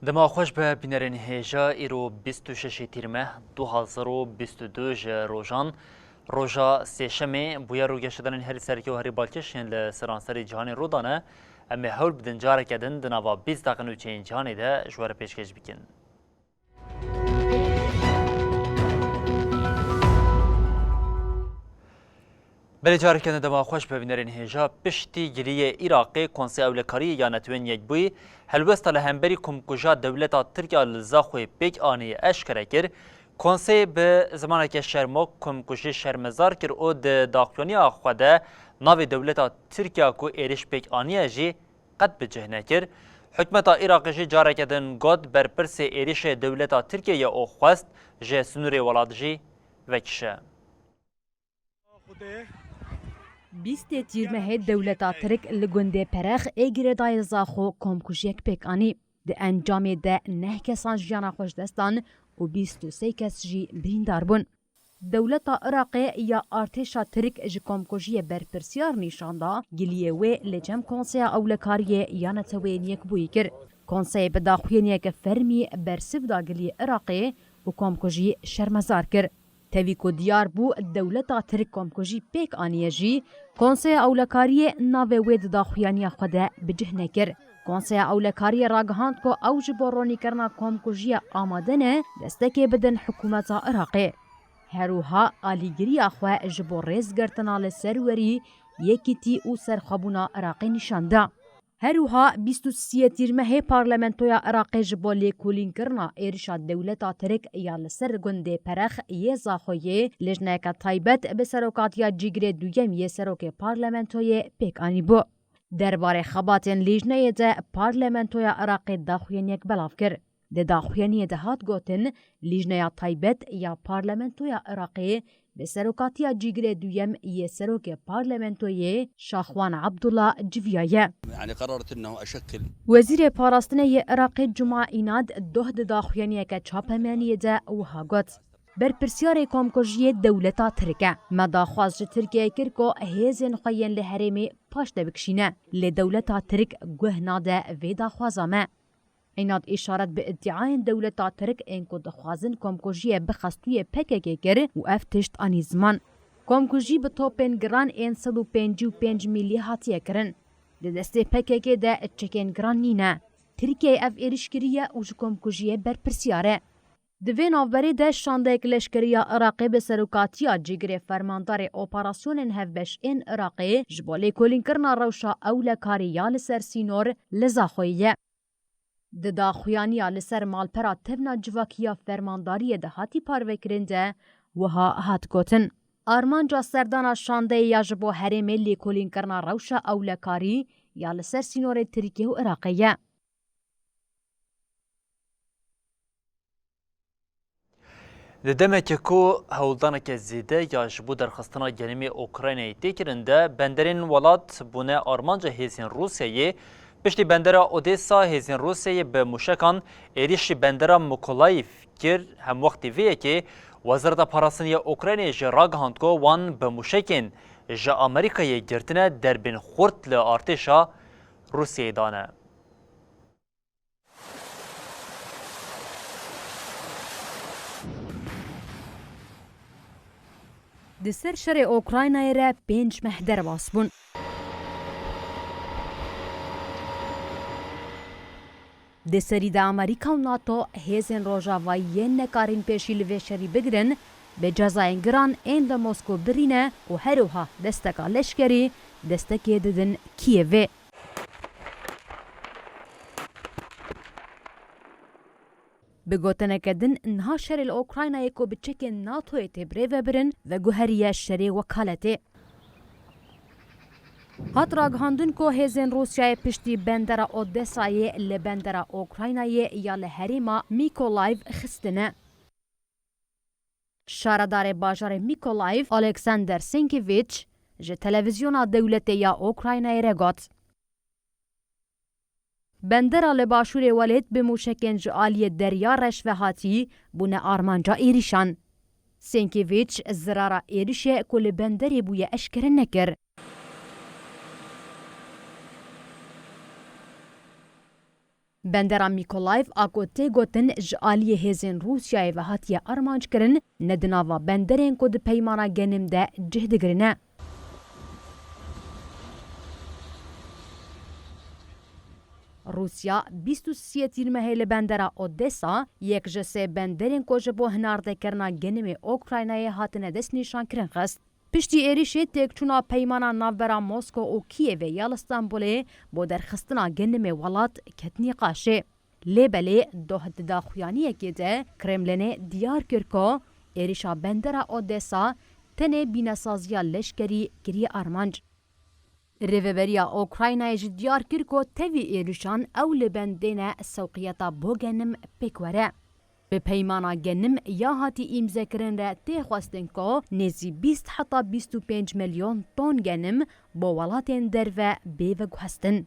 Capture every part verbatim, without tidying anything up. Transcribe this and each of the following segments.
Dema xweş be bînerên hêja, îro bîst û şeş Tîrmeh du hazar û bîst û du ji rojan, roja sêşemê bûyer û geşedanên herî sereke û herî balkêş yên li seranserê cîhanê rû dane. Em ê hewl bidin careke din di nava bîst deqe nûçeyên cîhanê de ji we re pêşkêş bikin. Belê careke din dema xweş be bînerên hêja. Piştî giliyê Iraqê, Konseya Ewlekariyê ya Netewên Yekbûyî helwesta li hemberî komkujiya dewleta Tirk ya li Zaxoyê pêk anî eşkere kir. Konseyê bi zimaneke şermok komkujî şermezar kir û di daxuyaniya xwe de navê dewleta Tirk ya ku êrîş pêk aniye jî qet bi cih nekir. Hikûmeta Iraqê jî careke din got, berpirsê êrîşê dewleta Tirkiyê ye û xwest ji sinûrê welat jî vekişe. Bîstê Tîrmehê dewleta Tirk li gundê Perex ê girêdayê Zaxo komkujiyek pêk anî. Di encamê de neh kesan jiyana xwe ji dest dan û bîst û sê kes jî birîndar bûn. Dewleta Iraqê ya artêşa Tirk ji komkujiyê berpirsiyar nîşan da, giliyê wê li cem Konseya Ewlekariyê ya Neteweyên Yekbûyî kir. Konseyê bi daxuyaniyeke fermî bersiv da giliyê Iraqê û komkujî şermezar kir. Tevî ku diyar bû dewleta Tirk komkujî pêk aniye jî, Konseya Ewlekariyê navê wê di daxuyaniya xwe de bi cih nekir. Konseya Ewlekariyê ragihand ku ew ji bo ronîkirina komkujiye amade ne destekê bidin hikûmeta Iraqê. Her wiha alîgiriya xwe ji bo rêzgirtina li serwerî, yekîtî û serxwebûna Iraqê nîşan da. Her wiha bîst û siyê Tîrmehê Parlamentoya Iraqê ji bo lêkolînkirina êrişa dewleta Tirk ya li ser gundê Perex yê Zaxoyê lijneyeke taybet bi serokatiya cîgirê duyem yê serokê Parlamentoyê pêk anîbû. Derbarê xebatên lijneyê de Parlamentoya Iraqê daxuyaniyek belav kir. Di daxuyaniyê de hat gotin, Lijneya Taybet ya Parlamentoya Iraqê bi serokatiya cîgirê duyem yê serokê Parlamentoyê Şaxwan Abdullah civiyaye. يعني قررت انه اشكل Wezîrê Parastinê yê Iraqê Cuma Înad doh di daxuyaniyeke çapemeniyê de wiha got, Berpirsyarê komkujiyê dewleta Tirk e. Me daxwaz ji Tirkiyeyê kir ku hêzên xwe yên li herêmê paş de bikişîne. Lê dewleta Tirk guh nade vê daxwaza me. Înad îşaret bi îdîayên dewleta Tirk ên ku dixwazin komkujiyê bi xestûyê P K K kir û ev tişt anî ziman. Komkujî bi topên giran ên sed û pêncî û pênc mîlî hatiye kirin. Di destê P K K de çekên giran nîne. Tirkiyeyê ev êrîş kiriye û ji komkujiyê berpirsiyar e. Di vê navberê de şandeyek leşkerî ya Iraqê bi serokatiya cîgirê fermandarê operasyonên hevbeş ên Iraqê ji bo lêkolînkirina rewşa ewlekarî ya li ser sînor li Zaxoyê ye. Di daxuyaniya li ser malpera tevna civakî ya fermandariyê de hatî parvekirin de wiha hat gotin, Armanca serdana şandeyê ya ji bo herêmê lêkolînkirina rewşa ewlekarî ya li ser sînorê Tirkiye û Iraqê ye. Di demeke ku hewldaneke zêde ya ji bo derxistina genimê Ukraynayê tê kirin de, benderên welat bûne armanca hêzên Rûsyayê. Piştî bendera Odesa, hêzên Rûsyayê bi mûşekan êrîşî bendera Mykolaiv kir. Hemwextî vê yekê, Wezareta Parastinê ya Ukraynayê jî ragihand ku wan bi mûşekên ji Amerîkayê girtine derbên xurt li artêşa Rûsyayê dane. Di ser şerê Ukraynayê re pênc meh derbas bûn. Di serî de Amerîka û NATO hêzên Rojavayî yên nekarîn pêşî li vê şerî bigirin, bi cezayên giran ên li Moskow birîne û her wiha desteka leşkerî destekê didin Kîevê. Bi gotineke din, niha şerê li Ukraynayê ku bi çekên NATOyê tê birêvebirin, veguheriye şerê wekaletê. Hat ragihandin ku hêzên Rûsyayê piştî bendera Odesayê li bendera Ukraynayê ya li herêma Mykolaiv xistine. Şaredarê bajarê Mykolaiv, Alexander Sienkiewicz, ji televîzyona dewletê ya Ukraynayê re got, bendera li başûrê welêt bi mûşekên ji aliyê Derya Reş ve hatî bûne armanca êrîşan. Sienkiewicz zirara êrişê ku li benderê bûye eşkere nekir. Bendera Mykolaiv a ku tê gotin ji aliyê hêzên Rûsyayê ve hatiye armanckirin, ne di nava benderên ku di peymana genim de cih digirine. Rûsya bîst û sê Tîrmehê li bendera Odesa, yek ji sê benderên ku ji bo hinardekirina genimê Ukraynayê hatine destnîşankirin, xist. Piştî êrişê têkçûna peymana navbera Mosko û Kîevê ya li Stenbolê bo derxistina genimê welat ket nîqaşê. Lê belê doh di daxuyaniyekê de Kremlînê diyar kir ku êrişa bendera Odesa tenê bînesaziya leşkerî kiriye armanc. Rêveberiya Ukraynayê jî diyar kir ku tevî êrişan ew li bendê ne sewqiyeta bo genim pêk were. Bi peymana genim ya hatî îmzekirin re tê xwestin ku nêzî bîst heta bîst û pênc milyon ton genim bo welatên derve bê veguhestin.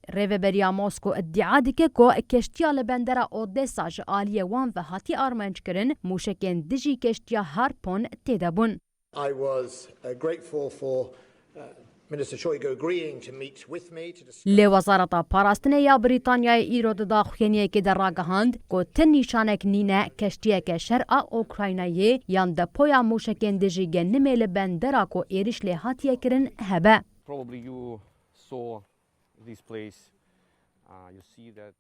Rêveberiya Mosko îdia dike ku keştiya li bendera Odesa ji aliyê wan ve hatî armanckirin, mûşekên dijî keştiya Harpoon tê de bûn. I was, uh, grateful for, uh, Minister Shoigu agreeing to meet with me to discuss. Lê Wezareta Parastinê ya Brîtanyayê îro di daxuyaniyekê de ragihand ku ti nîşanek nîne keştiyeke şer a Ukraynayê yan depoya mûşekên dijî genimê li bendera ku êriş lê hatiye kirin hebe. Probably you saw this place. Uh, you see that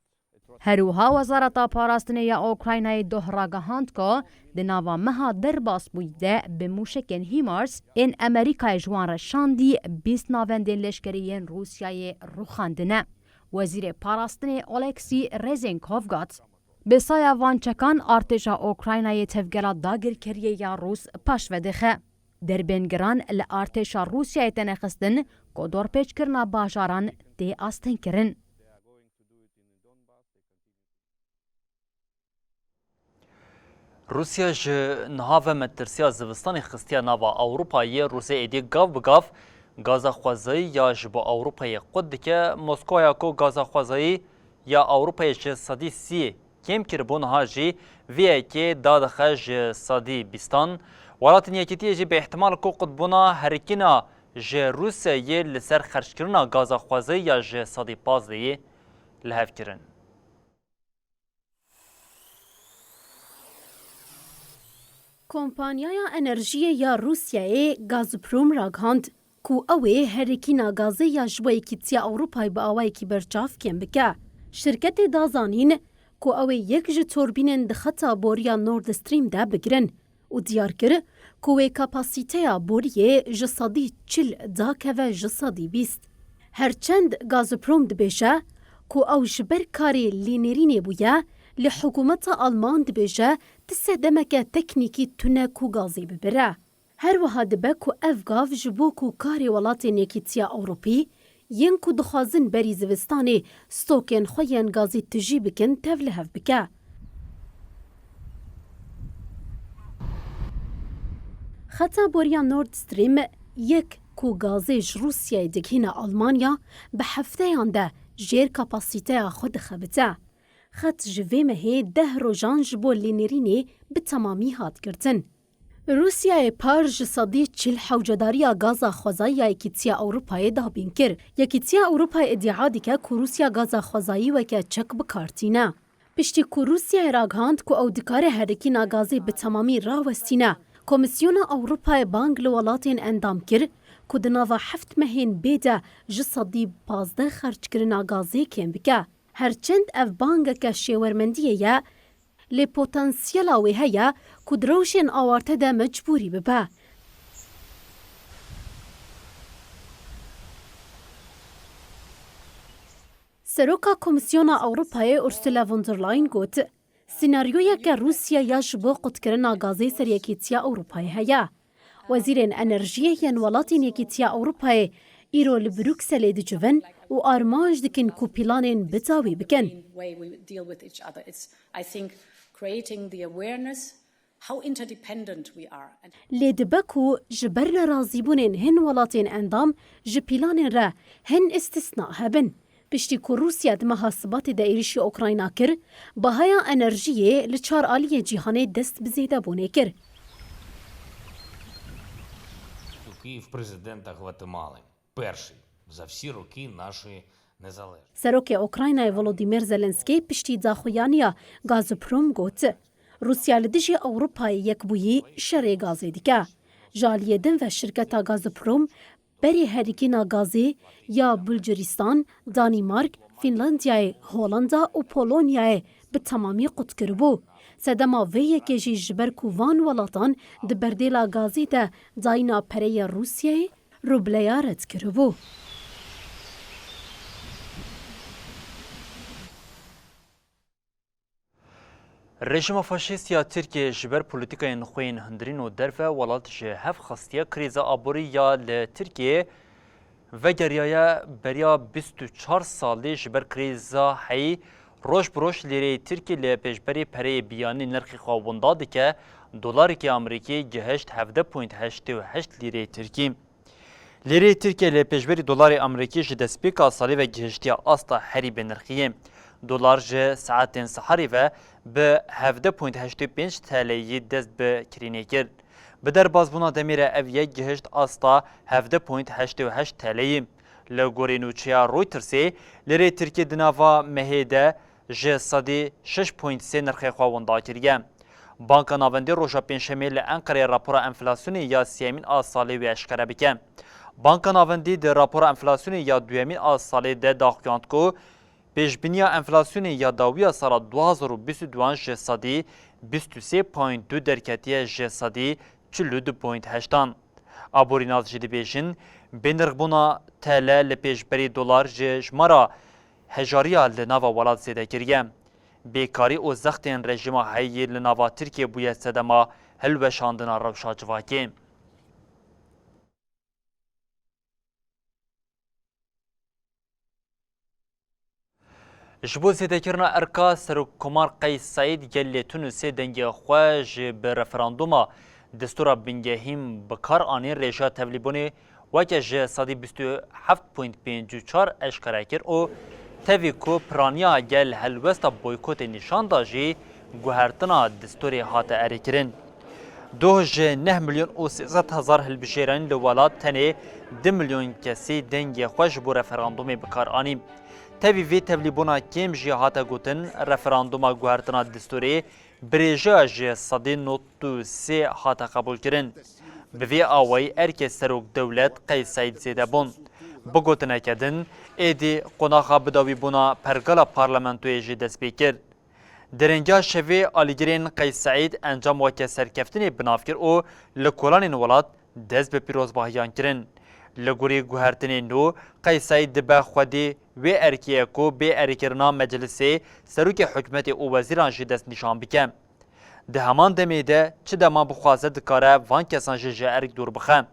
Her wiha Wezareta Parastinê ya Ukraynayê doh ragihand ku di nava meha derbasbûyî de bi mûşekên HIMARS ên Amerîkayê ji wan re şandî bîst navendên leşkerî yên Rûsyayê rûxandine. Wezîrê Parastinê Oleksî Rezênkov got, bi saya van çekan artêşa Ukraynayê tevgera dagirkeriyê ya Rûs paş ve dixe. Derbên giran li artêşa Rûsyayê têne xistin ku dorpêçkirina bajaran tê astengkirin. Rûsya ji niha ve metirsiya zivistanê xistiye nava Ewropayê. Rûsya êdî gav bi gav gaza xwezayî ya ji bo Ewropayê qut dike. Moskowaya ku gaza xwezayî ya Ewropayê ji sedî sî kêm kiribû, niha jî vê yekê dadixe ji sedî bîstan. Welatên Yekîtiyê jî bi îhtimal ku qutbûna herikîna ji Rûsyayê li ser xerckirina gaza xwezayî ya ji sedî pazdehî li hev kirin. Kompanyaya enerjiyê ya Rûsyayê Gazprom ragihand ku ew ê herikîna gazê ya ji bo Yekîtiya Ewropayê bi awayekî berçav kêm bike. Şirketê da zanîn ku ew ê yek ji torbînên di xeta boriya Nord Stream de bigirin û diyar kir ku wê kapasîteya boriyê ji sedî çil dakeve ji sedî bîst. Her çend Gazprom dibêje ku ew ji ber karê lênêrînê bûye, lê hikûmeta Alman dibêje ti sedemeke teknîkî tune ku gazê bibire. Her wiha dibe ku ev gav ji bo ku karê welatên Yekîtiya Ewropî yên ku dixwazin berî zivistanê stokên xwe yên gazê tijî bikin tevlihev bike. Xeta boriya Nord Stream yek ku gazê ji Rûsyayê digihîne Almanya, bi hefteyan de jêr kapasîteya xwe dixebite. Xet ji vê mehê deh rojan ji bo lênêrînê bi temamî hat girtin. Rûsyayê par ji sedî çil hewcedariya gaza xwezayî ya Yekîtiya Ewropayê dabîn kir. Yekîtiya Ewropayê îdia dike ku Rûsya gaza xwezayî weke çek bi kar tîne. Piştî ku Rûsyayê ragihand ku ew dikare herikîna gazê bi temamî rawestîne, Komîsyona Ewropayê bang li welatên endam kir ku di nava heft mehên bê de ji sedî pazdeh xerckirina gazê kêm bike. Her çend ev bangeke şêwermendiyê ye, lê potansiyela wê heye ku di rewşên awarte de mecbûrî bibe. Seroka Komîsyona Ewropayê Ursula von der Leyen got, senaryoyeke Rûsya ya ji bo qutkirina gazê ser Yekîtiya Ewropayê heye. Wezîrên enerjiyê yên welatên Yekîtiya Ewropayê Îro li Brukselê dicivin û armanc dikin ku planên bi dawî bikin. Way we deal with each other. It's, I think, creating the awareness how interdependent we are. And Lê dibe ku ji ber nerazîbûnên hin welatên endam ji planên re hin îstisna hebin. Piştî ku Rûsya di meha Sibatê de êrîşî Ukrayna kir, bahaya enerjiyê li çar aliyê cîhanê dest bi zêdebûnê kir. Київ президента Гватемали. Перший за всі роки нашої незалежності. Serokê Ukraynayê Volodymyr Zelensky piştî daxuyaniya Gazprom got, Rûsya li dijî Ewropayê Yekbûyî şerê gazê dike. Ji aliyê din ve şirketa Gazprom berê herikîna gazê ya Bulgaristan, Danîmark, Fînlandiyayê, Holanda û Polonyayê bi temamî qut kiribû. Sedema vê yekê jî ji ber ku van welatan di berdêla gazê de dayîna pereyê Rûsyayê, rubleya red kiribû. Rejîma faşîst ya Tirkiyê ji ber polîtîkayên xwe yên hundirîn û derve welat ji hev xwestiye. Krîza aborî ya li Tirkiyê vegeriyaye beriya bîst û çar salî. Ji ber krîza heyî roj bi roj lîreyê Tirkî li pêşberî pereyê biyanî nirxê xwe winda dike. Dolareke Amerîkî gihişt hevdeh point heştê û heşt lîreyê Tirkî. Lîrê Tirkiyê li pêşberî dolarê Amerîkî ji destpêka salê ve gihiştiye asta herî bi nirxî yê. Dolar ji saetên siharî ve bi hevdeh point heştê pênc T L'yî dest bi kirînê kir. Bi derbazbûna demê re ev yek gihişt asta hevdeh point heştê û heşt T L'yî. Li gorî nûçeya Reutersê, lîrê Tirkî di nava mehê de ji sedî şeş point sê nirxê xwe winda kiriye. Banka Navendî roja Pêncşemê li Enqereyê rapora enflasyonê ya sêyemîn a salê wê eşkere bike. Banka Navendî di rapora enflasyonê ya duyemîn a salê de daxuyand ku pêşbîniya enflasyonê ya dawiya sala du hazar û bîst û duan ji sedî bîst û sê point du derketiye ji sedî çil û du point heştan. Aborînas jî dibêjin, bênirxbûna T L li pêşberî dolar ji jimara hejariya li nava welat zêde kiriye. Bêkarî û zextên rejîma heyî li nava Tirkiyê bûye sedema hilweşandina rewşa civakê. Ji bo zêdekirina erka, Serokkomar Qeys Seîd yê li Tunisê dengê xwe ji bi referandûma destûra bingehîn bi kar anîn, rêjeya tevlîbûnê weke ji sedî bîst û heft point pêncî û çar eşkere kir û tevî ku piraniya gel helwesta boykotê nîşan da jî, guhertina destûrê hate erêkirin. Doh ji neh milyon û sê sed hezar hilbijêran li welat tenê du milyon kesî dengê xwe ji bo referandûmê bi kar anî. Tevî vê tevlîbûna kêm jî hate gotin, referandûma guhertina destûrê bi rêjeya ji sedî nod û sê hate qebûlkirin. Bi vê awayî erkê serok dewlet Qeys Seîd zêde bûn. Bi gotineke din, êdî qonaxa bidawîbûna pergala parlamentoyê jî dest pê kir. Derengîya şevê alîgirên Qeys Seîd encam weke serkeftinê bi nav kir û li kolanên welat dest bi pîrozbahiyan kirin. Li gorî guhertinên nû, Qeys Seîd dibe xwedî wê erkê ye ku bê erêkirina meclisê, serokê hikûmetê û wezîran jî destnîşan bike. Di heman demê de çi dema bixwaze dikare van kesan jî ji erk dûr bixe.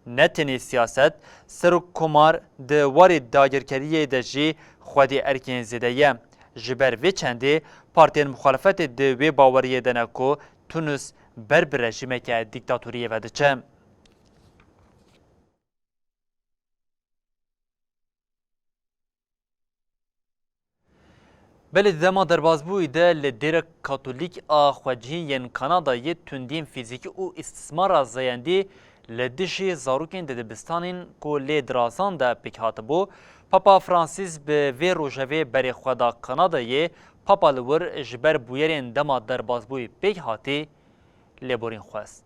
Ne tenê siyaset, Serokkomar di warê dagirkeriyê de jî xwedî erkên zêde ye. Ji ber vê çendê partiyên muxalefetê di wê baweriyê de ne ku Tunis ber bi rejîmeke dîktatoriyê ve diçe. Belê di dema derbazbûyî de li dêra Katolîk a xwecihî yên Kanadayê tundiyên fîzîkî û îstismara zayendî li dijî zarokên di dibistanên ku lê dirazan de pêk hatibû, Papa Francis bi vê rojevê berê xwe da Kanadayê, Papa li wir ji ber bûyerên dema derbazbûyî pêk hatî lêborîn xwest.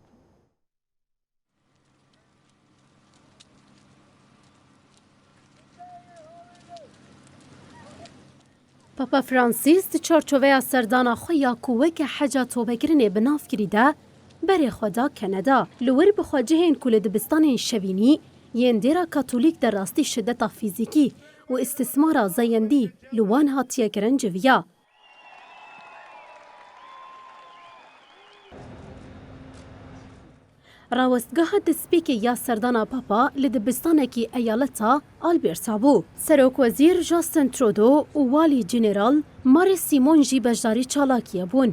Papa Francis di çarçoveya serdana xwe ya ku weke heca tobekirinê bi nav kirî de berê xwe da Kanada. Li wir bi xwecihên ku li dibistanên şevînî yên dêra Katolîk de rastî şideta fîzîkî û îstismara zayendî li wan hatiye kirin civiya. Rawestgeha destpêkê ya serdana Papa li dibistanekî eyaleta Alberta bû. Serokwezîr Justin Trudeau û Walî General Marie Simon jî beşdarî çalakiyê bûn.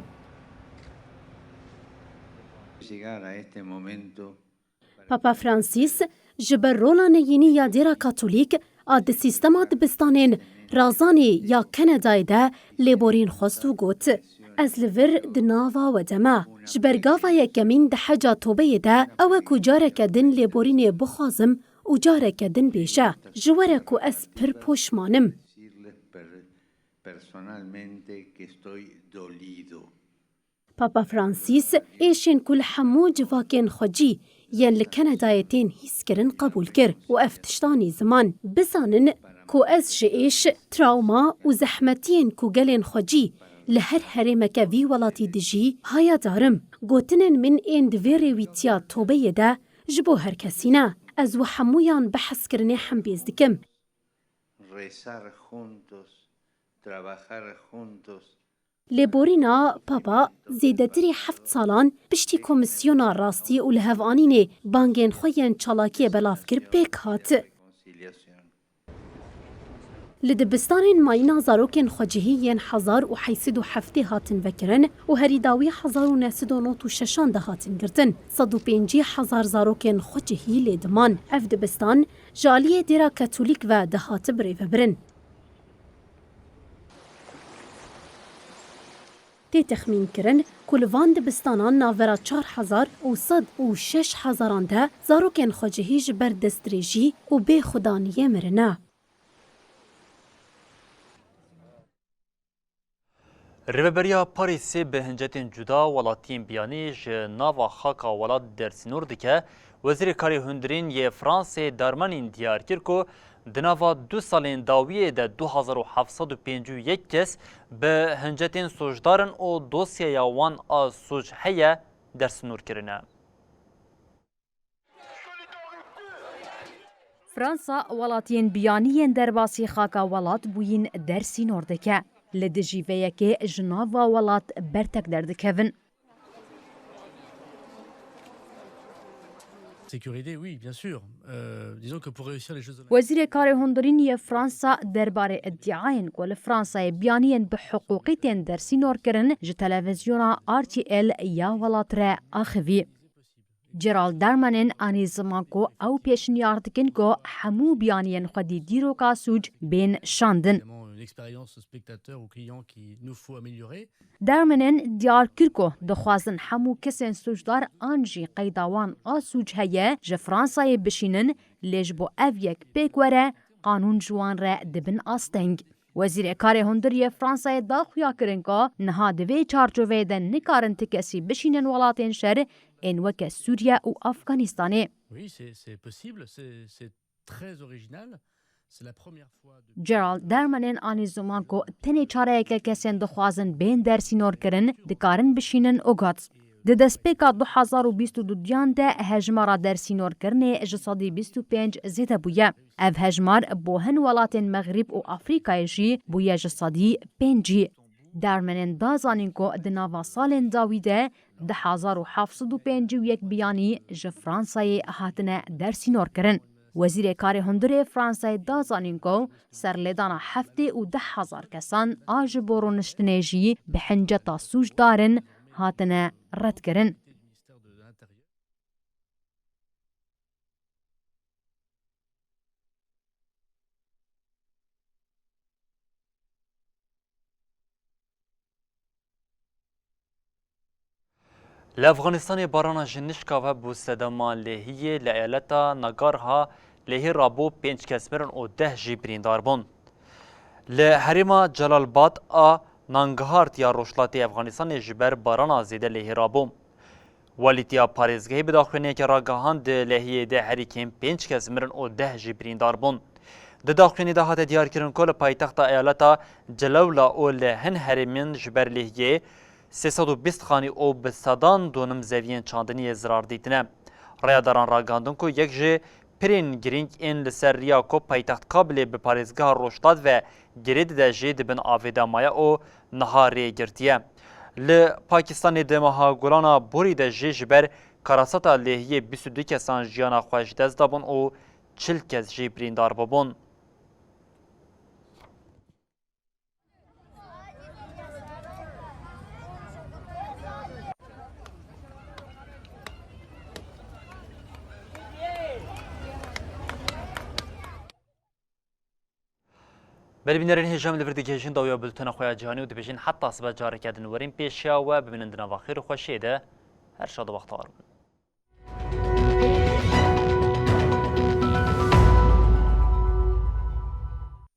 Papa Francis ji ber rola neyînî ya dêra Katolîk a di sîstema dibistanên razanî ya Kanadayê de lêborîn xwest û got, "Ez li vir di nava we de me. Ji ber gava yekemîn di heca tobeyê de ew e ku careke din lêborînê bixwazim û careke din bêje ji we re ku ez pir poşman im." Papa Francis êşên ku li hemû civakên xwecî yên li Kanadayê tên hîskirin qebûl kir û ev tiştanî ziman. Bizanin ku ez ji êş, trawma û zehmetiyên ku gelên xwecî li her herêmeke vî welatî dijî hayadar im. Gotinên min ên di vê rêwîtiya tobeyê de ji bo her kesî ne. Ez wi hemûyan bi hezkirinê hembêz dikim. Rezar juntos, trabajar juntos. Lêborîna Papa zêdetirî heft salan piştî Komîsyona Rastî û Lihevanînê bangên xwe yên çalakiyê belav kir pêk hat. Li dibistanên mayîna zarokên xwecihî yên hezar û heyt sed û heftê hatin vekirin û herî dawî hezar û neh sed û nod û şeşan de hatin girtin. Sed û pêncî hezar zarokên xwecihî lê diman. Ev dibistan ji aliyê dêra Katolîk ve dihate birêvebirin. Tê texmînkirin ku li van dibistanan navbera çar hezar û sed û şeş hezaran de zarokên xwecihî ji ber destdirêjî û bêxwedaniyê mirine. Rêveberiya Parîsê bi hincetên cuda welatiyên biyanî ji nava xaka welat dersînor dike. Wezîrê Karê Hundirîn yê Fransê Darmanin diyar kir ku di nava du salên dawiyê de du hezar û heft sed û pêncî û yek kes bi hincetên sûcdar in û dosyeya wan a sûc heye dersînor kirine. Fransa welatiyên biyanî yên derbasî xaka welat bûyîn dersînor dike. Li dijî vê yekê ji nava welat bertek derdikevin. Sécurité, oui, bien sûr. Euh, disons que pour réussir les Jeux Olympiques. Wezîrê Karê Hundirîn yê Fransa derbarê îdiayên ku li Fransayê biyaniyên bi hiqûqî tên dersînor kirin ji televîzyona R T L ya welat re axivî. Gerald Darmanin anî ziman ku ew pêşniyar dikin ku hemû biyaniyên xwedî dîroka sûc bên şandin. Évidemment, une expérience spectateur ou client qui nous faut améliorer. Darmanin diyar kir ku dixwazin hemû kesên sûcdar an jî qeyda wan a sûc heye ji Fransayê bişînin, lê ji bo ev yek pêk were, qanûn ji wan re dibin asteng. Wezîrê Karê Hundir yê Fransayê da xuyakirin ku niha di vê çarçoveyê de nikarin ti kesî bişînin welatên şer ên weke Sûriye û Afganistanê. Oui, c'est, c'est possible, c'est, c'est très original. C'est la première fois de Gerald Darmanin anî ziman ku tenê çareyeke kesên dixwazin bên dersînorkirin dikarin bişînin û got, di destpêka du hezar û bîst û duyan de hejmara dersînorkirinê ji sedî bîst û pênc zêde bûye. Ev hejmar bo hin welatên Mexrîb û Afrîkayê jî bûye ji sedî pêncî. Darmenên da zanîn ku di nava salên dawî de du hezar û heft sed û pêncî û yek biyanî ji Fransayê hatine dersînorkirin. Wezîrê Karê Hundirê Fransayê da zanîn ku serlêdana heftê û deh hezar kesan a ji bo rûniştinê jî bi hinceta sûcdarin hatine redkirin. Li Efxanistanê barana ji nişka ve bû sedema lêhiyê. Li eyaleta Nagarha lêhî rabû, pênc kes mirin û deh jî birîndar bûn. Li herêma Celalbad a Nangarhar ya rojhilatê Efxanistanê ji ber barana zêde lêhî rabû. Walîtiya parêzgehê bi daxuyaniyekê ragihand, di lêhiyê de herî kêm pênc kes mirin û deh jî birîndar bûn. Di daxuyanî de hate diyarkirin ku li paytexta eyaleta Celewla û li hin herêmên ji ber lêhiyê sê sed û bîst xanî û bi sedan donim zeviyên çandiniyê zirar dîtine. Rayadaran ragihandin ku yek ji pirên girîng ên li ser riya ku paytext Kabilê bi parêzgeha Rojhilat ve girê dide jî di bin avê de maye û niha rê girtiye. Li Pakistanê di meha Gulana Borî de jî ji ber Karasata lêhiyê bîst û du kesan jiyana xwe ji dest dabûn û çil kes jî birîndar bibûn. Belê bînerên hêja, em li vir digihêjin dawiya bultena xwe ya cîhanî û dibêjin heta sibe careke din werin pêşiya we, bimînin di nava xêr û xweşiyê de, her şad û bextewar bin.